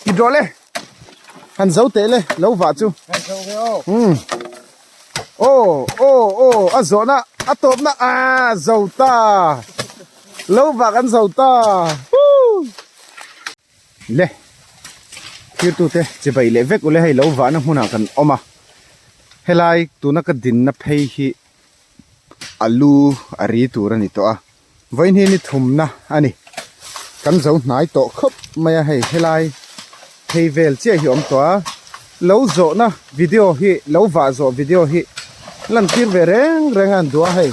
Kit rawh le. Han zo teh le lo vah chu. Um. Aw aw aw a zawhna a tawpna a zo ta. Lo vah kan zo ta. Woo. Le thirtute chibai leh vek ule hei lo vahna hmunah kan awm a. Helai tuna ka dinna phei hi a lu a ri tur a ni tawh a. Vawiin ni thumna a ni. Kan zo hnai tawh khawp mai a hei helai phei vel chiah hi a awm tawh a. Lo zawhna video hi lo vah zawh video hi lantir ve reng reng a an duh a hei.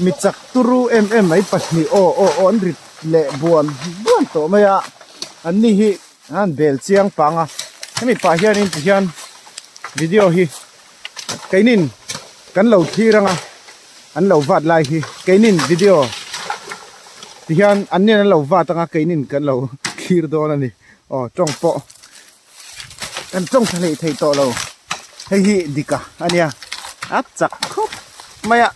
Mi chak turu em em mai pahnih aw aw aw an rit leh buan buan tawh mai a. An ni hi an bel chiang pang a. Hemi pah hianin tihian video hi keinin kan lo thlir ang a. An lo vat lai hi keinin video ti hian an nen an lo vat anga keinin kan lo thlir dawn a ni aw tawng pawh kan tawng tha hlei thei tawh lo hei hi dika a nia a chak khawp mai a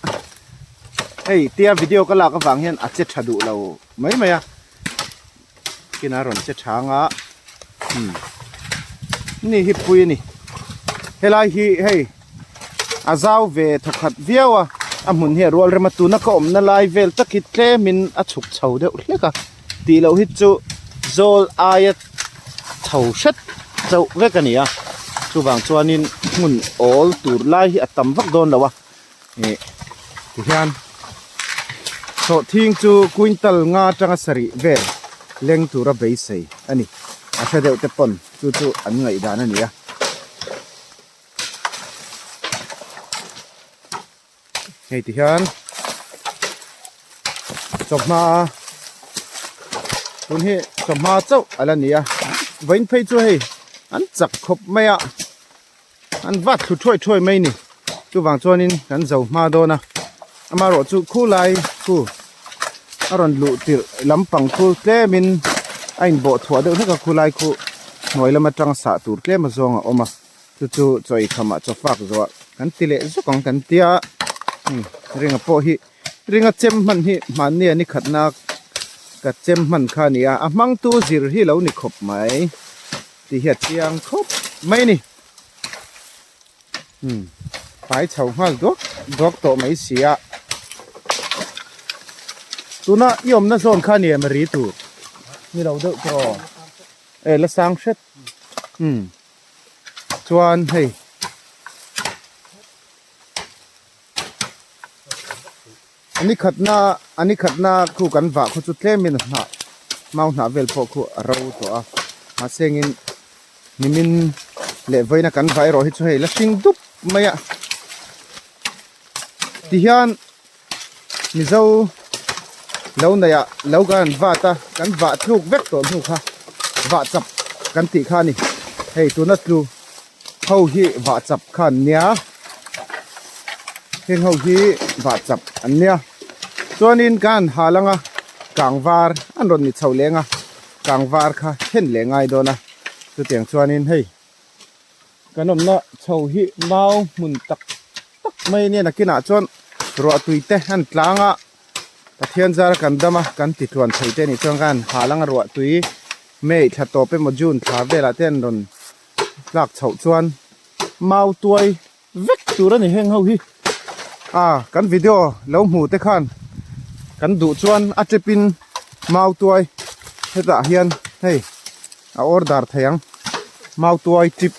hei tia video ka lak avang hian a che tha duh lo mai mai a. Kina rawn che tha anga umm ni hi pui a ni helai hi hei a zau ve thawkhat viau a a hmun hi a rual rem a tuna ka awmna lai vel tak hi tlemin a chhuk chho deuh hlek a tih loh hi chu zawl aia chho hret chauh vek a ni a chuvang chuanin hmun awl tur lai hi a tam vak dawn lo a. Ih tihian sawhthing chu quintal nga atanga sarih vel leng tura beisei a ni a hre deuh te pawn chu chu an ngaihdan a ni a. Hei tihian chawhma tun hi chawhma chauh a la ni a vawiin phei chu hei an chak khawp mai a. An vat thlu thuai thuai mai ni. Chuvang chuanin kan zo hma dawn a. Amaherawh chu khulai khu a rawn luh tirh lampang khu tlemin a inbawh thuah deuh hlek a khulai khu hnuai lam atang sah tur tlem a zawng a awm a. Chu chu chaw eikham ah chaw fak zawh ah kan ti leh zuk ang kan tia umm ringa pawh hi ringa chem hman hi hmanni a ni khatna ka chem hman kha a ni a. A hmangtu zir hi lo ni khawp mai. Tih hi a chiang khawp mai a ni. Umm pai chho nghal duak duak tawh mai si a. Tuna i awmna zawn kha ni em a ri tur ni lo deuh tawh aw. E la sang hret. Umm chuan hei. A ni khatna a ni khatna khu kan vah khu chu tlemin a hnah mau hnah vel pawh khu a ro tawh a mahse engin nimin leh vawiina kan vah erawh hi chu hei la hring dup mai a tihian mizo lo neih ah lo kan han vat a kan vah tluk vek tawh hnu kha vah chap kan tih kha a ni hei tuna tlu ho hi vah chap kha an nia heng ho hi vah chap an nia chuanin ka han hal anga kang var an rawn ni chho leng a kang var kha then leh ngai dawn a chutiang chuanin hei kan awmna chho hi mau hmun tak tak mai ania nakinah chuan ruah tui te an tlang a Pathian zara kan dam a kan ti tluan thei te anih chuan ka han hal anga ruah tui May thla tawp emaw June thla velah te an rawn tlak chhoh chuan mau tuai vek tur a ni heng ho hi a kan video lo hmu te khan kan duh chuan a tip in mau tuai hetah hian hei a order thei ang mau tuai tip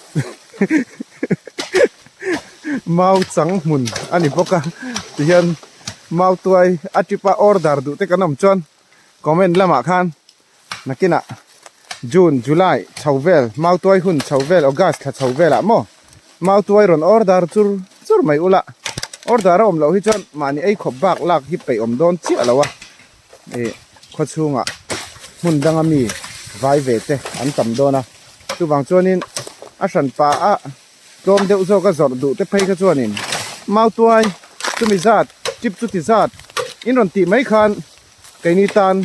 mau chang hmun a ni bawk a tihian mau tuai a tip a order duh te kan awm chuan comment lamah khan Nakinah June, July chho vel, Mautuai hun chho vel, August thla chho velah maw Mautuai rawn order chur chur mai ula. Order a awm loh hi chuan mahni ei khawp bak lak hi peih awm dawn chiah lo a. Ih khawchhungah hmun danga mi vai ve te an tam dawn a. Chuvang chuanin a hranpa a tlawm deuh zawk a zawrh duh te phei kha chuanin Mautuai chumi zat, chip chuti zat in rawn tih mai khan Keini tan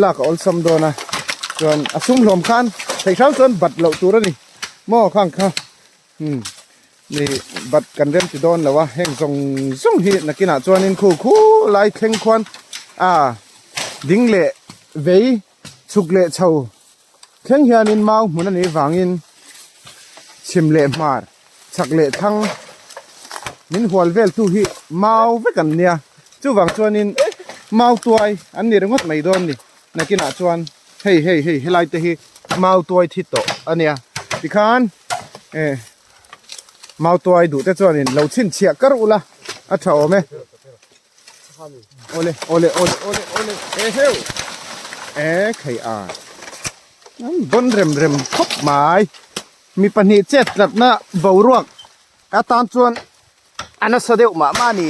lak a awlsam dawn a, chuan a sum hlawm khan theih hrang chuan bat loh tur a ni maw khang kha umm ni bat kan rem ti dawn lo a heng zawng zawng hi nakinah chuanin khu khu lai thleng khuan a ding leh vei chhuk leh chho. Thleng hianin mau hmun a nih vangin chhim leh hmar chhak leh thlang min hual vel tu hi mau vek an nia. Chuvang chuanin mau tuai an ni ringawt mai dawn ni. Nakinah chuan hei hei hei helai te hi mau tuai thi tawh a nia. Tikhan eh mau tuai duh te chuanin lo chhinchhiah kar ula a tha awm e. Awle awle awle awle awle e heu e khai a an bon rem rem khawp mai mi pahnih chet tlatna boruak atan chuan a nasa deuh mah mah a ni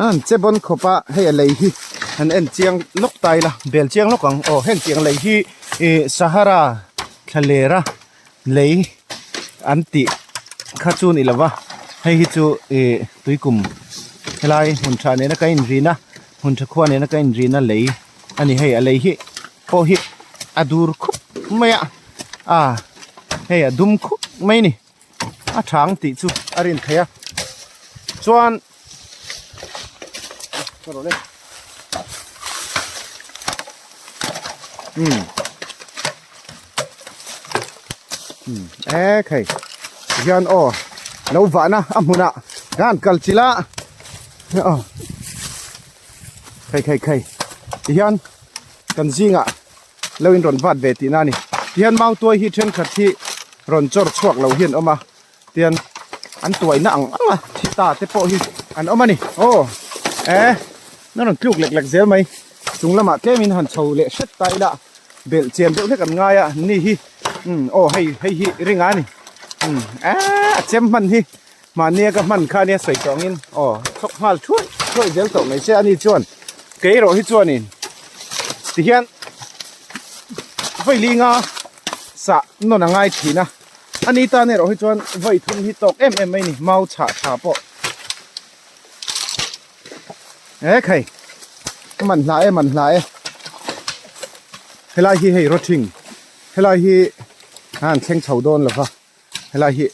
an che bon khawp a hei a lei hi an en chiang lawk ta ila bel chiang lawk ang aw heng tiang lei hi ih sahara thla lera lei an tih kha chu ni lova hei hi chu ih tuikum helai hmun tha nena ka inrin a hmun tha khua nena ka inrin a lei a ni hei a lei hi pawh hi a dur khup mai a a hei a dum khup mai a ni a thang tih chu a rin theih a chuan umm umm ek hei hian aw lo vahna a hmunah khan kal chilh a aw khei khei khei tihian kan zingah lo in rawn vat ve tihna a ni tihian mautuai hi thenkhat hi rawn chawr chhuak lo hi an awm a. Tian an tuaina ang ang a thi ta te pawh hi an awm a ni. Aw e na rawn tluk lek lek zel mai. Chung lamah tlemin han chho leh hret ta ila belh chian deuh hlek an ngai a ni hi umm aw hei hei hi ringa a ni. Umm e a chem hman hi mahnia ka hman kha ania sawi tawh angin aw chhawk nghal thuai thuai zel tawh mai se ani chuan kei erawh hi chuanin tihian vawilinga sah nawn a ngai thin a. A ni tan erawh hi chuan vawi thum hi tawk em em mai a ni, mau chhah tha pawh. E khai, ka man hla e, man hla e. Helai hi hei rawthing, helai hi an thleng chho dawn lo va, helai hi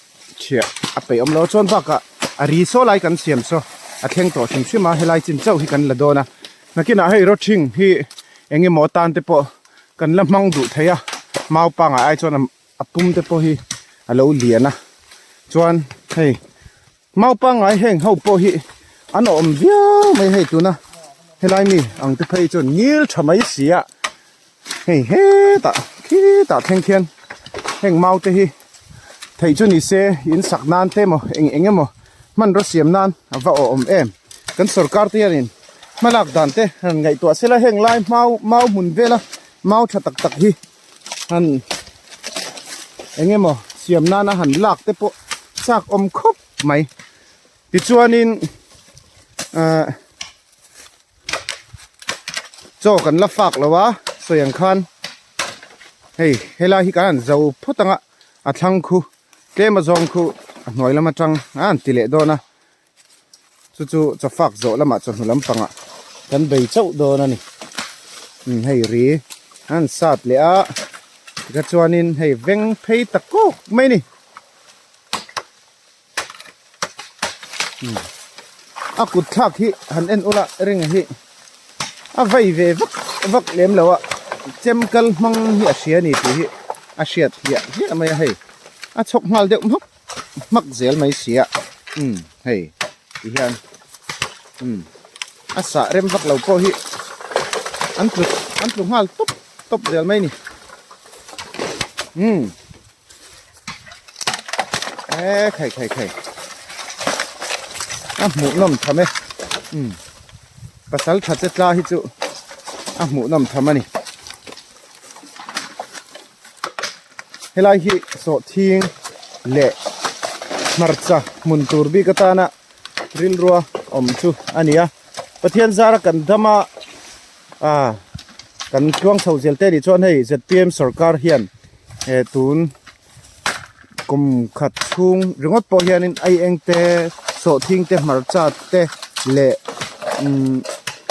chhiah a peih awm lo chuan bakah a ri saw lai kan siam saw a thleng tawh hrim hrim a, helai chin chauh hi kan la dawn a. Nakinah hei rawthing hi eng emaw tan te pawh kan la hmang duh thei a, mau pangai ai chuan a. A pum te pawh hi a lo lian a chuan hei mau pangngai heng ho pawh hi an awm viau mai hei tuna helai mi ang te phei chuan ngil tha mai si a hei hetah khitah thleng khian heng mau te hi theih chu ni se in sak nan te emaw eng eng emaw hmanraw siam nan a va awm em kan sorkar te hianin hmalak dan te han ngaihtuah sela heng lai mau mau hmun vela mau tha tak tak hi. Han eng emaw siam nana han lak te pawh chak awm khawp mai tichuanin ahh chaw kan la fak lo a sawi ang khan hei helai hi kan han zo phawt ang a a thlang khu tlem a zawng khu a hnuai lam atang a han ti leh dawn a chu chu chaw fak zawh lamah chawhnu lampangah kan bei chauh dawn a ni umm hei ri an sat leh a tikha chuanin hei veng phei ta kawk mai a ni umm a kut thlak hi han en ula ringa hi a vei ve vak vak lem lo a chem kal hmang hi a hria a ni tih hi a hriat hliah hliah mai a hei a chhawk nghal deuh hmak. hmak zel mai si a umm hei ti hian umm a sah rem vak lo pawh hi an tlu an tlu nghal tawp tawp zel mai a ni umm e khai khai khai a hmuh nawm tham e umm pasal tha che tla hi chu a hmuh nawm tham a ni. Helai hi sawhthing leh hmarcha hmun tur bik atana rilrua awm chu a ni a Pathian zara kan dam a ah kan tluang chho zel te anih chuan hei zpm sawrkar hian eh tun kum khat chhung ringawt pawh hianin ai eng te sawhthing te hmarcha te leh umm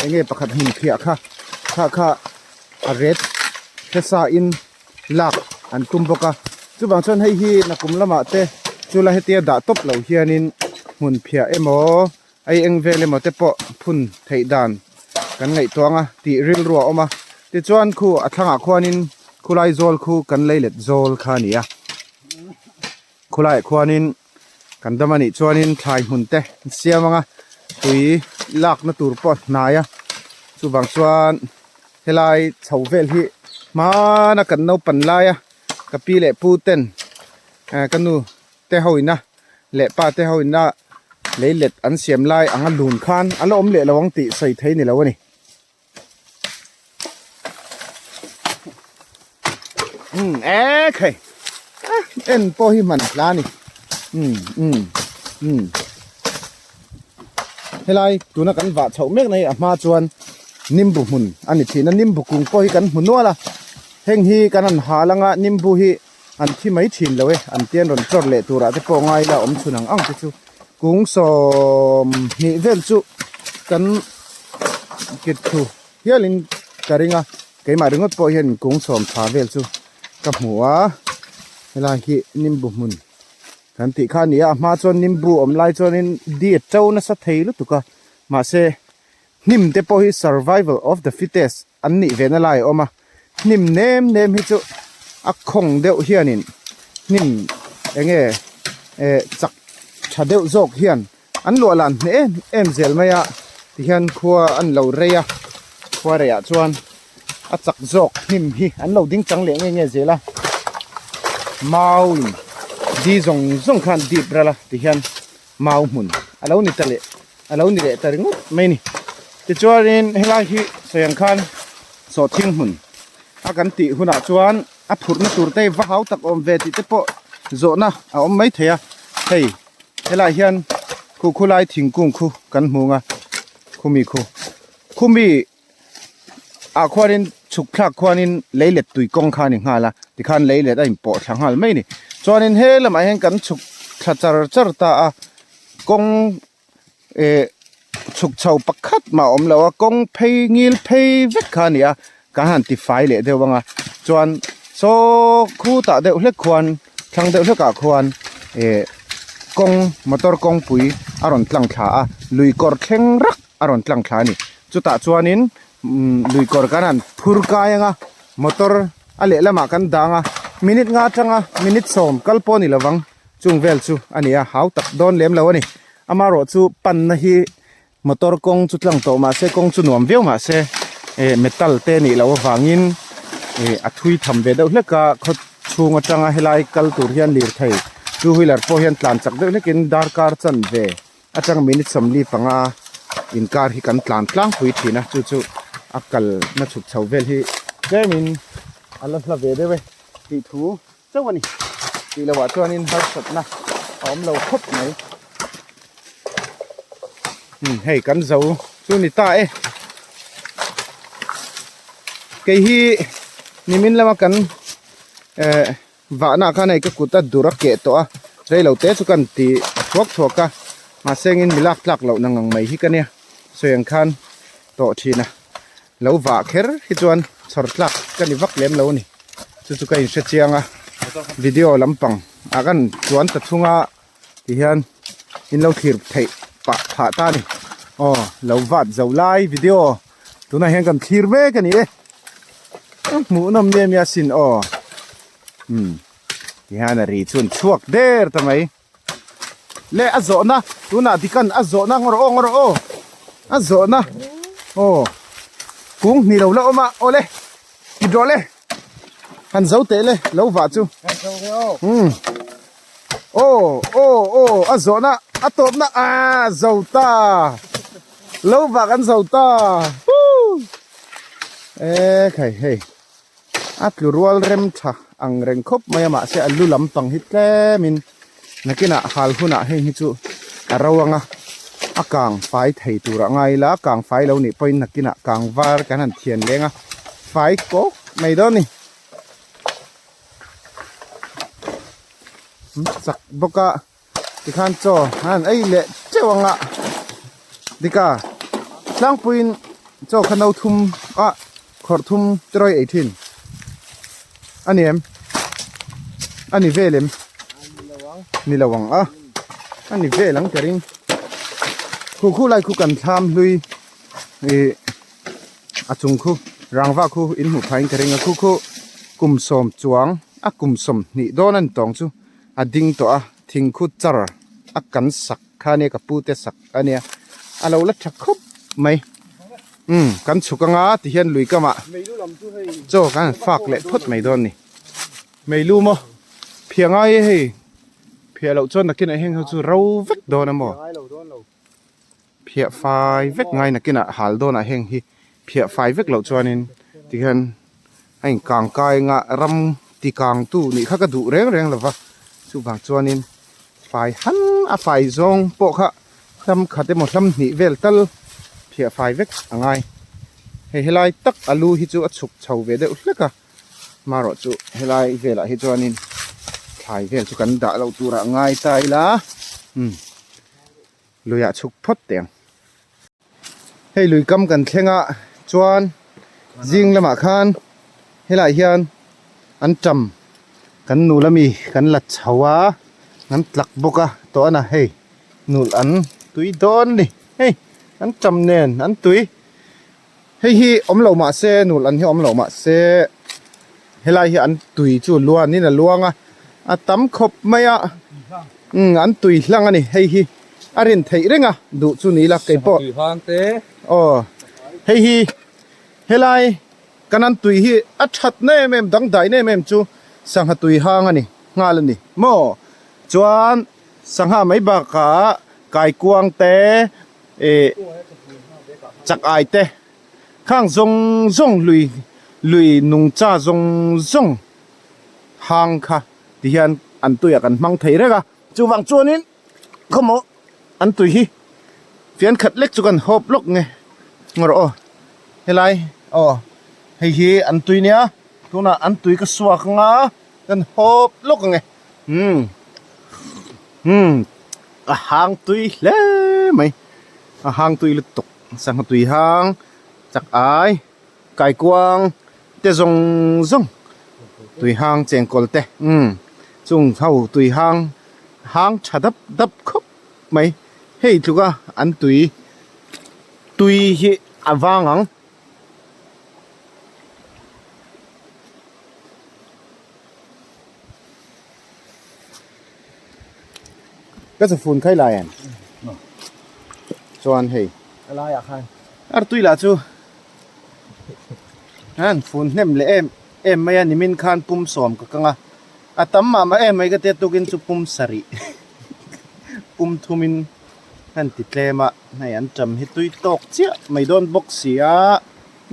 eng nge pakhat hmun phiah kha kha kha a ret hresa in lak an tum bawk a chuvang chuan hei hi nakum lamah te chula hetia dah tawp lo hianin hmun phiah emaw ei eng vel emaw te pawh phun theih dan kan ngaihtuah ang a tih rilru a awm a. Tichuan khu a thlangah khuanin khulai zawl khu kan lei let zawl kha a ni a. Khulaiah khuanin kan dam a nih chuanin thlai hmun te an siam ang a, tui lakna tur pawh a hnai a. Chuvang chuan helai chho vel hi hmana kan naupan laia ka pi leh pu ten ka nu te ho ina leh pa te ho ina lei let an siam lai anga lun khan a la awm leh lo ang tih sawi thei ni lo a ni. Umm e khai en pawh hi hman hla a ni umm umm umm helai tuna kan vah chhoh mek na hi a hma chuan nimbu hmun a ni thin a nimbu kung pawh hi kan hmu nual a heng hi kan han hal anga nimbu hi an thi mai thin lo e an tian rawn chawr leh turah te pawh ngai ila awm chhun ang ang te chu kung 20 vel chu kan kit thu hialin ka ring a keimah ringawt pawh hian kung sawm tha vel chu ka hmu a helai hi nimbu hmun kan tih kha a ni a a hma chuan nimbu awm lai chuanin di a to nasa thei lutuk a mahse hnim te pawh hi survival of the fittest an nih ve na lai a awm a hnim nem nem hi chu a khawng deuh hianin hnim eng nge eh chak tha deuh zawk hian an luah lan hneh em em zel mai a tihian khua an lo rei a khua reiah chuan a chak zawk hnim hi an lo ding chang leh nge nge zel a mau in di zawng zawng khan dip ral a tihian mau hmun a lo ni ta leh a lo ni leh ta ringawt mai a ni tichuanin helai hi sawi ang khan sawhthing hmun a kan tih hunah chuan a phurhna tur te va hau tak awm ve tih te pawh zawhna a awm mai thei a hei helaiah hian khu khulai thingkung khu kan hmu ang a khumi khu khumi ah khuanin chhuk thlak khuanin lei let tui kawng kha a ni nghal a tikhan lei let a inpawh thla nghal mai a ni chuanin he lamah hian kan chhuk thla char char ta a kawng eh chhuk chho pakhat mah a awm lo a kawng phei ngil phei vek kha a ni a kan han ti fai leh deuh ang a chuan saw khutah deuh hlek khuan thlang deuh hlekah khuan eh kawng motor kawngpui a rawn tlang thla a lui kawr thleng rak a rawn tlang thla a ni chutah chuanin umm lui kawr kan han phur kai ang a motor a lehlamah kan dang a minute nga atanga minute sawm kal pawh a ni lovang chung vel chu a ni a hau tak dawn lem lo a ni amaherawh chu panna hi motor kawng chu tlang tawh mah se kawng chu nuam viau mah se eh metal te a nih loh avangin eh a thui tham ve deuh hlek a khaw chhung atanga helai kal tur hian lirthei two wheeler pawh hian tlan chak deuh hlekin darkar chanve atang minute 45 inkar hi kan tlan tlangpui thin a chu chu a kal na chhuk chho vel hi tlemin a la hla ve deuh e tih thu chauh a ni tih loh ah chuanin harsatna a awm lo khawp mai umm hei kan zo chu ni ta e kei hi nimin lama kan eh vahna ah khan hei ka kut a dur a keh tawh a reilo te chu kan ti thuak thuak a mahse engin mi lak tlak loh na ngang mai hi ka nia sawi ang khan tawh thin a. Lo vah kher hi chuan chhawr tlak ka ni vak lem lo a ni. Chu chu ka inhre chiang a, video lampang ah kan chuan ta chhunga ti hian in lo thlir theih pah phah ta a ni. Aw lo vat zo lai video tunah hian kan thlir mek a ni e. Hmuh nawm nia nia sin aw. Umm ti hian a ri chuan chhuak der ta mai. Le a zawhna tunah dikan a zawhna ngawr aw ngawr aw a zawhna aw kung hni lo la awm a awle ti rawh le han zo teh le lo vah chu umm aw aw aw a zawhna a tawpna a zo ta lo vah kan zo ta huu e khai hei. A tlu rual rem tha ang reng khawp mai a mahse a lu lampang hi tlemin nakinah hal hunah heng hi chu a ro ang a a kang fai thei tur a ngai ila kang fai lo nih pawhin nakinah kang var kan han thian leng a fai kawk mai dawn a ni chak bawk a. Tikhan chaw an ei leh teuh ang a dika tlangpuiin chaw kha no thum ah khawrh thum te rawi ei thin a ni em a ni vel em ni lo ang a a ni vel ang ka ring khu khu lai khu kan thlam hlui ih a chung khu. Rangva khu in hmuh phah in ka ring a, khu khu kum sawm chuang a kum 20 dawn a ni tawng chu a ding tawh a, thing khu char a kan sak kha ania ka pu te sak ania a lo la tha khawp mai umm kan chhuk anga tihian lui kamah chaw kan han fak leh phawt mai dawn a ni meilu maw phiah ngai e hei phiah loh chuan nakinah heng ho chu ro vek dawn a maw. Phiah fai vek ngai nakinah hal dawnah heng hi phiah fai vek loh chuanin tikhian a inkang kai anga ram ti kang tu nih kha ka duh reng reng lova chuvang chuanin fai han a fai zawng pawh kha hlam khat emaw hlam hnih vel tal phiah fai vek a ngai. Hei helai tak a lu hi chu a chhuk chho ve deuh hlek a marawh chu helai velah hi chuanin thlai vel chu kan dah loh turah ngai ta ila umm. Luiah chhuk phawt teh ang. Hei lui kam kan thleng a chuan zing lamah khan helaiah hian an tam kan nul ami kan la chho a an tlak bawk a tawh a na hei nul an tui dawn a ni hei an tam nen an tui hei hi awm lo mah se nul an hi awm lo mah se helai hi an tui chu luanin a luang a a tam khawp mai a umm an tui hlang a ni hei hi a rin theih reng a duh chu ni ila keipawh aw hei hi helai kan an tui hi a that na em em dangdai na em em chu sangha tui hang a ni nghal a ni maw chuan sangha mai bakah kaikuang te ih chak ai te khang zawng zawng lui lui nungcha zawng zawng hang kha ti hian an tuiah kan hmang thei reng a chuvang chuanin khawmaw an tui hi fian khat lek chu kan hawp lawk nge ngaw rawh aw helai aw hei hi an tui nia tunah an tui ka suak anga kan hawp lawk ange umm umm. A hang tui hle mai a hang tui lutuk sangha tui hang chak ai kaikuang te zawng zawng tui hang chengkawl te umm chung ho tui hang hang tha dap dap khawp mai hei tluka an tui tui hi a vang ang. Ka chafun khai lai em chuan hei a laiah khan artui lah chu an fun hnem leh em em mai a nimin khan pum sawm ka kang a a tam mah mah em mai ka tia tukin chu pum sarih pum thumin han ti tlem a hei an tam hi tui tawk chiah mai dawn bawk si a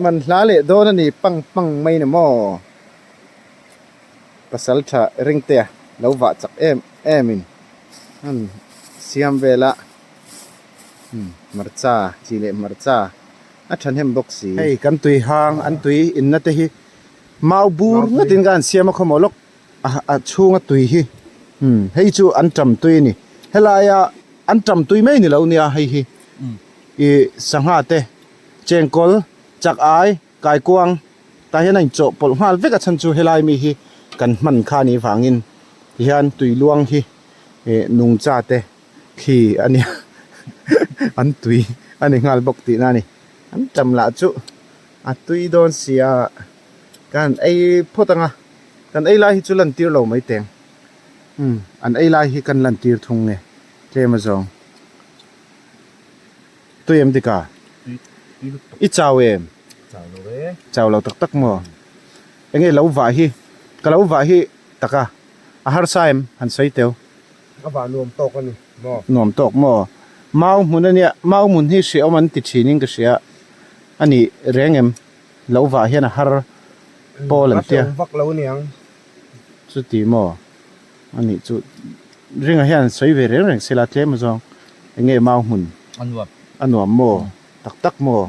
man hla leh dawn a ni pang pang mai ni maw. Pasal tha ringtea lo vah chak em em in an siam vel a umm hmarcha chi leh hmarcha a thahnem bawk si. Hei kan tui hang an tui inna te hi mau bur ngatin ka han siam a khawmawh lawk a a chhunga tui hi umm hei chu an tam tui a ni helaia an tam tui mai ni lo nia hei hi ih sangha te chengkawl chak ai. Kaikuang tah hian a inchawhpawlh nghal vek a chhan chu helai mi hi kan hman kha a nih vangin tihian tui luang hi ih nungcha te thli a nia an tui a ni nghal bawk tihna a ni an tam lah chu a tui dawn sia kan ei phawt ang a kan ei lai hi chu lan tir lo mai teng umm an ei lai hi kan lan tir thung nge tlem a zawng. Tui em dik a? I chau em? Chau lo e. Chau lo tak tak maw? Enge lo vah hi, ka lo vah hi tak a, a harsa em? Han sawi teu. Ka vah nuam tawk a ni maw? Nuam tawk maw? Mau hmun a nia, mau hmun hi hrehawm an ti thin in ka hria a ni reng em? Lo vah hian a har pawl an tia. A hrehawm vak lo aniang. Chuti maw? A nih chu ringa hian sawi ve reng reng sela tlem zawng eng nge mau hmun a nuam a nuam maw tak tak maw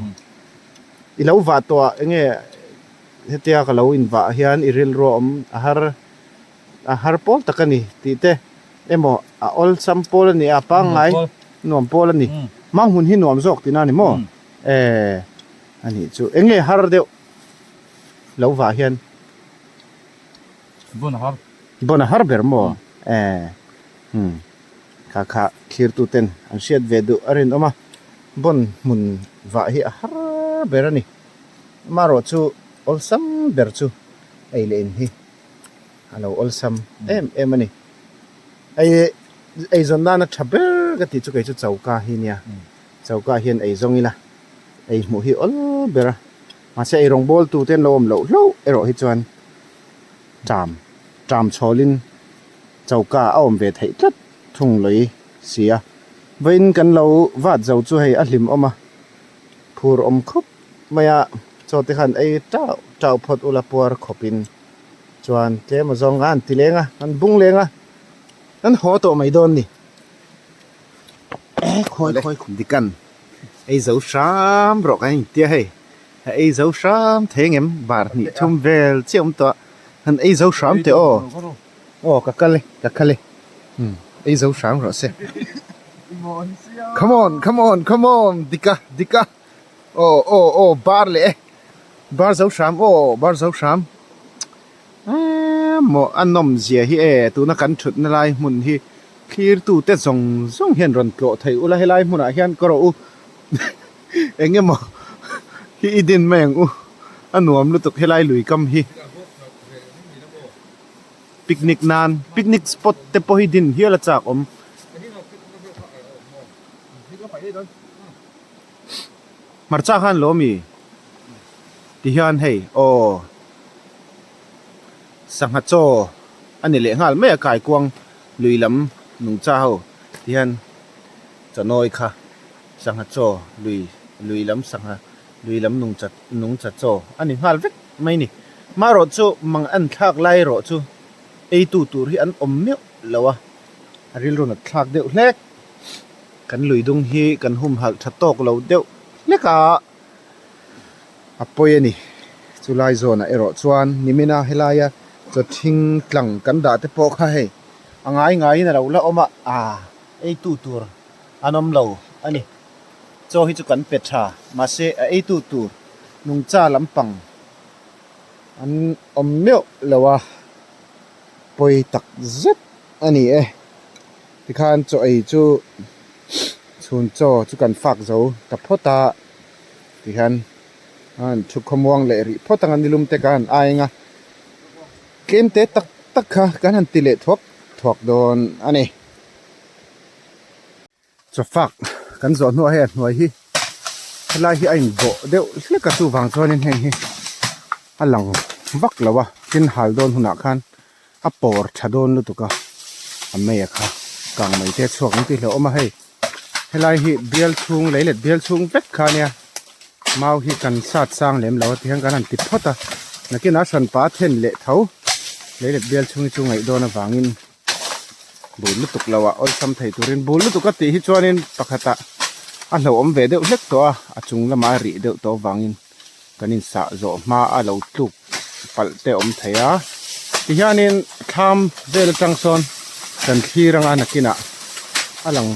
i lo vah tawh ah eng nge hetia ka lo in vah hian i rilru a awm a har a har pawl tak a ni tih te emaw a awlsam pawl a ni a pangngai nuam pawl a ni mau hmun hi nuam zawk tihna a ni maw e a nih chu eng nge har deuh lo vah hian. Bon a har. Bon a har ber maw? Eh. Umm. Kha kha thlirtu ten an hriat ve duh a rinawm a, bon hmun vah hi a har ber a ni. Amaherawh chu awlsam ber chu ei leh in hi a lo awlsam em em a ni. Ei eizawn nana tha ber ka tih chu kei chu choka hi nia. Choka hian ei zawng ila ei hmuh hi awl ber a, mahse ei rawngbawl tu te an lo awm loh hlauh erawh hi chuan ṭam ṭam chhawlin choka a awm ve theih tlat thung lawi si a. Vawiin kan lo vat zo chu hei a hlim awm a, phur awm khawp mai a, chaw te khan ei tauh tauh phawt ula puar khawpin chuan tlem a zawng a an ti leng a, an bung leng a, an haw tawh mai dawn ni. Khawi khawi khum dikan ei zo hram rawh kan intia hei a ei zo hram thei ang em bar hnih thum vel chiah awm tawh a han ei zo hram teh aw aw ka kal e ka kal e umm ei zo hram rawh se come on come on come on dika dika aw aw aw bar leh e bar zo hram aw bar zo hram Emaw a nawm zia hi e, tuna kan thutna lai hmun hi thlirtute zawng zawng hian rawn tlawh thei ula helai hmunah hian ka rawh u eng emaw hi i din mai ang u a nuam lutuk helai lui kam hi picnic nan picnic spot te pawh hi din hial a chak awm. Hmarcha khan lo mi ti hian hei aw sangha chaw a ni leh nghal mai a kaikuang lui lam nungcha ho ti hian chawnawi kha sangha chaw lui lui lam sangha lui lam nungcha nungcha chaw a ni nghal vek mai ni marawh chu mang an thlak lai erawh chu ei tu tur hi an awm meuh lo a a rilru nat thlak deuh hlek. Kan lui dung hi kan humhalh tha tawk lo deuh hlek a, a pawi a ni. Chulai zawnah erawh chuan nimina helaia chawthing tlang kan dah te pawh kha hei a ngai ngaiin a lo la awm a, aa eitu tur an awm lo a ni. Chaw hi chu kan pe tha, mahse a eitu tur nungcha lampang an awm meuh lo a, pawi tak zet a ni e. Tikhan chaw ei chu chhun chaw chu kan fak zo ta phawt a tihian a han thu khawmuang leh rih phawt ang a nilum te kha han aeng a tlem te tak tak kha kan han ti leh thuak thuak dawn a ni. Chaw fak kan zawh hnuah hei a hnuai hi helai hi a inbawh deuh hlek a chuvang chuanin heng hi a lang vak lo a tin hal dawn hunah khan a pawr tha dawn lutuk a a mei a kha kang mai te a chhuak ang tih hlauh awm a hei helai hi bial chhung lei let bial chhung vek kha ania mau hi kan sat sang lem lo a tihian kan han ti phawt a nakinah a hranpa a then leh tho lei let bial chhung hi chu ngaih dawn avangin bul lutuk lo ah awlsam thei turin bul lutuk a tih hi chuanin pakhatah a hlauhawm ve deuh hlek tawh a a chung lamah a rih deuh tawh avangin kan insah zawh hma a lo tluk palh te a awm thei a tihianin thlam vel atang sawn kan thlir anga nakinah a lang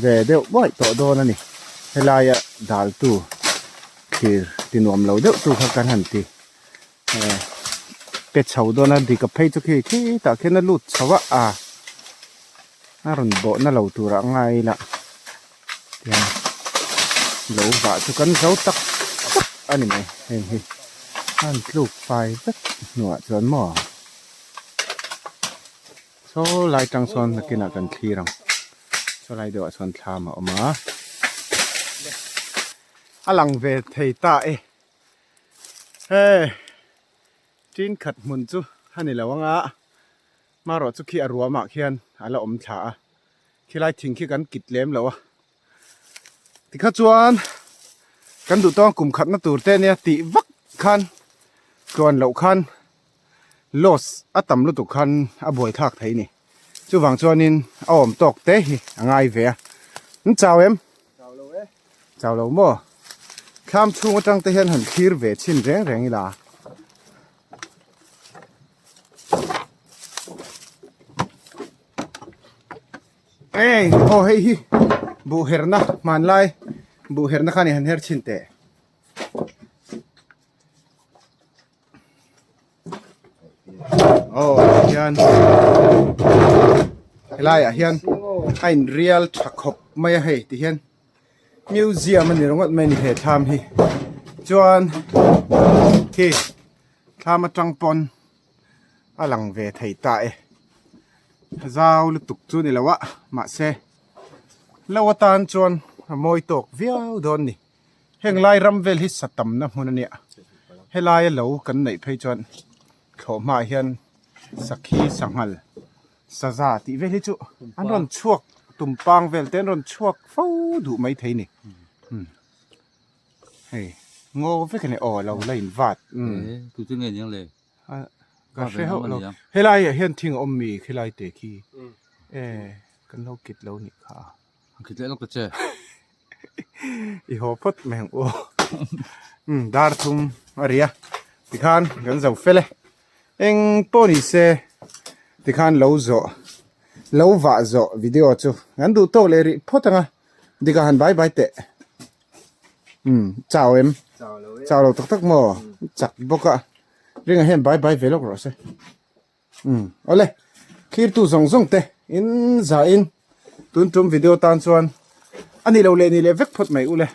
ve deuh buaih tawh dawn a ni helaia daltu thlir ti nuam lo deuh tu kha kan han ti pe chho dawn a dik a phei chu khi khitah khian a lut chho a a a rawn bawhna lo turah a ngai ila tiang lo vah chu kan zo tak tak a ni mai heng hi a han tluk fai vek hnuah chuan maw saw lai tang sawn nakinah kan thlir ang saw lai deuhah sawn thlam a awm a a lang ve thei ta e. Hei tin khat hmun chu a ni lo anga hmarawh chu khi a ruamah khian a la awm thla a khilai thing khi kan kit lem lo a tikha chuan kan duh tawng kum khatna tur te ania tih vak khan tluan loh khan loss a tam lutuk khan a buai thlak thei a ni chuvang chuanin a awm tawk te hi a ngai ve a an chau em. Chau lo maw? Thlam chhung atang te hian han thlir ve chhin reng reng ila. Ei, aw hei hi buh herna hmanlai buh herna khan i han her chhin teh. Aw hian helaiah hian a in rial tha khawp mai a hei ti hian museum a ni ringawt mai a ni he thlam hi chuan khi. Thlam atang pawn a lang ve thei ta e. Zau lutuk chu ni lo a, mahse lo atan chuan a mawi tawk viau dawn ni. Heng lai ram vel hi sa tamna hmun a nia. Helaia lo kan neih phei chuan thlawh hmaah hian sakhi sanghal saza tih vel hi chu an rawn chhuak tumpang vel te an rawn chhuak fo duh mai thei ni. Hei ngaw vek a ni aw lo la in vat umm. Tu chu nge niang le? Ka hre hauh lo. Helai ah hian thing a awm mi khilai te khi e kan lo kit lo nih kha. Kit leh lawk ta che. I haw phawt mai ang u. Umm dar thum a ri a tikhan kan zo fel e. Eng pawh ni se tikhan lo zawh lo vah zawh video chu kan duh tawk leh rih phawt ang a dikah han bai bai teh. Umm chau em? Chau lo tak tak maw? Chak bawk a. Ringa hian bai bai ve lawk rawh se. Umm awle thlir tu zawng zawng te in za in tun tum video tan chuan a ni lo leh ni leh vek phawt mai ule.